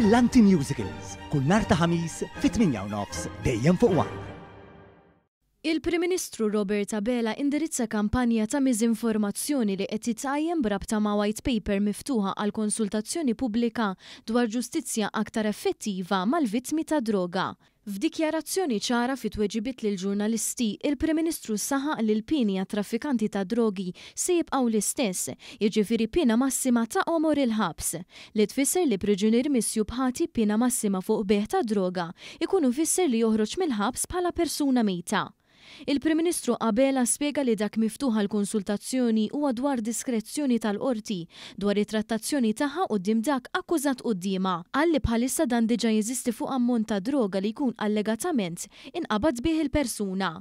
Brillanti Musicals, kull nhar ta' Ħamis fit-8:30 dejjem fuq One. Il-Prim Ministru Robert Abela indirizza kampanja ta' miżinformazzjoni li qed titqajjem b'rabta ma' White Paper miftuħa għal konsultazzjoni pubblika dwar ġustizzja aktar effettiva mal-vittmi tad-droga. F'dikjarazzjoni ċara fi tweġibiet lill-ġurnalisti, il-Prim Ministru saħaq li l-pieni għat-traffikanti tad-drogi se jibqgħu l-istess, jiġifieri piena massima ta' għomor il-ħabs. Li tfisser li priġunier misjub ħati b'piena massima fuq bejgħ ta' droga jkun ifisser li joħroġ mill-ħabs bħala persuna mejta. Il-Prim Ministru Abela spjega li dak miftuħ għall-konsultazzjoni huwa dwar diskrezzjoni tal-Qorti dwar it-trattazzjoni tagħha quddiem dak akkużat quddiemha. Qal li bħalissa dan diġà jeżisti fuq ammont ta' droga li jkun allegatament inqabad bih il-persuna.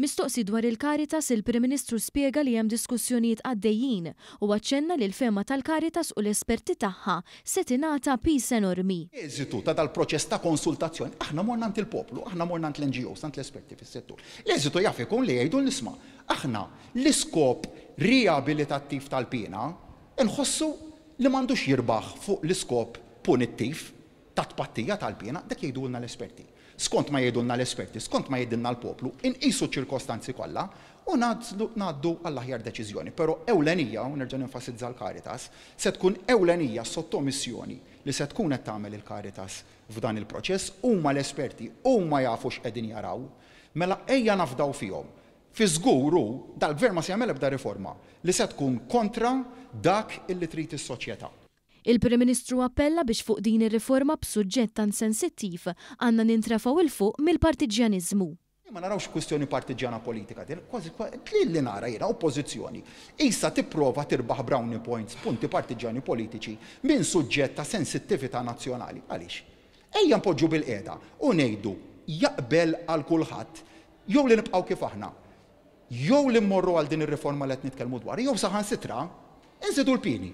Mistoqsi dwar il-Caritas, il-Prim Ministru spjega li hemm diskussjonijiet għaddejjin u aċċenna li l-fehma tal-Caritas u l-esperti tagħha se tingħata piż enormi. Eżitu ta' dal-proċess ta' konsultazzjoni, aħna morna għand il-poplu, aħna morna għand l-NGOs, għand l-esperti fis-settur. L-eżitu jaf ikun li jgħidulna isma', aħna l-iskop riabilitattiv tal-piena nħossu li m'għandux jirbaħ fuq l-iskop punittiv ta' tpattija tal-piena, dak jgħidulna l-esperti. Skont ma jgħidulna l-esperti, skont ma jgħidilna l-poplu, inqisu ċ-ċirkostanzi kollha u ngħaddu għall-aħjar deċiżjoni. Però ewlenija, u nerġa' nenfasizza l-Caritas, se tkun ewlenija s-sottomissjoni li se tkun qed tagħmel il-Caritas f'dan il-proċess, huma l-esperti, huma jafu x'qegħdin jaraw. Mela ejja nafdaw fihom. Fi żgur hu, dal-Gvern ma se jagħmel ebda riforma li se tkun kontra dak illi trid is-soċjetà. Il-Prim Ministru appella biex fuq din ir-riforma b'suġġett tant sensittiv għandna nintrefgħu 'l fuq mill-partiġġjaniżmu. Ma narawx kwistjoni partiġġjana politika din, kważi li nara jiena oppożizzjoni qisha tipprova tirbaħ brownie points, punti partiġġjani politiċi minn suġġett ta' sensittività nazzjonali. Għaliex? Ejja npoġġu bilqiegħda u ngħidu jaqbel għal kulħadd jew li nibqgħu kif aħna. Jew li mmorru għal din ir-riforma li qed nitkellmu dwarha jew saħansitra nżidu l-pieni.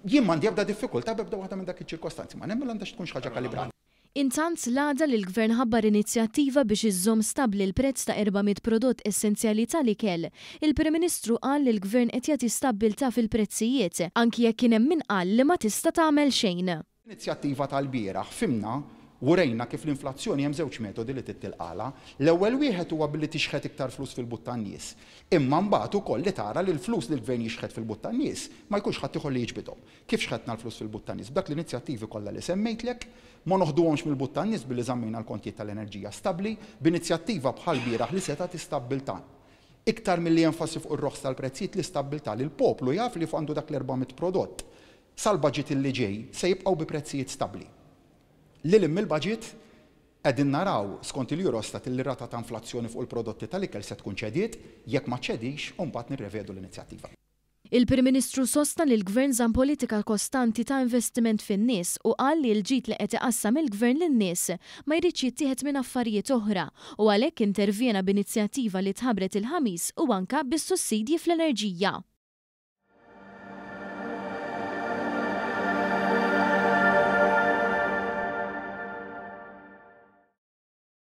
Jien m'għandi ebda diffikultà b'ebda waħda minn dak iċ-ċirkostanzi, ma nemmen li għandha tkun xi ħaġa kalibrata. Intant, l-għada li l-Gvern ħabbar inizjattiva biex iżomm stabbli l-prezz ta' 400 prodott essenzjali tal-ikel, il-Prim Ministru qal li l-Gvern qed jagħti stabbiltà fil-prezzijiet, anki jekk kien hemm min qal li ma tista' tagħmel xejn. L-inizjattiva tal-bieraħ fhimna wrejna kif l-inflazzjoni hemm żewġ metodi li tittilqalha. L-ewwel wieħed huwa billi tixħet iktar flus fil-but tan-nies. Imma mbagħad ukoll li tara li l-flus li l-Gvern jixħet fil-but tan-nies ma jkunx ħaddieħor li jiġbidhom. Kif xħetna l-flus fil-but tan-nies? B'dak l-inizjattivi kollha li semmejtlek, ma noħduhomx mill-but tan-nies billi żammejna l-kontijiet tal-enerġija stabbli, b'inizjattiva bħall-bieraħ li se tagħti stabbiltà. Iktar milli enfasi fuq ir-roħs tal-prezzijiet, l-istabbiltà li l-poplu jaf li għandu dak l-400 prodott. Sal-baġit illi ġej se jibqgħu bi prezzijiet stabbli. Lil hinn mill-baġit, qegħdin naraw, skont il-Eurostat, illi r-rata ta' inflazzjoni fuq il-prodotti tal-ikel se tkun ċediet, jekk ma ċċedix, u mbagħad nirrevedu l-inizjattiva. Il-Prim Ministru sostna li l-Gvern żamm politika kostanti ta' investiment fin-nies u qal li l-ġid li qed iqassam il-Gvern lin-nies ma jridx jittieħed minn affarijiet oħra u għalhekk intervjena b'inizjattiva li tħabbret il-Ħamis u anka bis-sussidji fl-enerġija.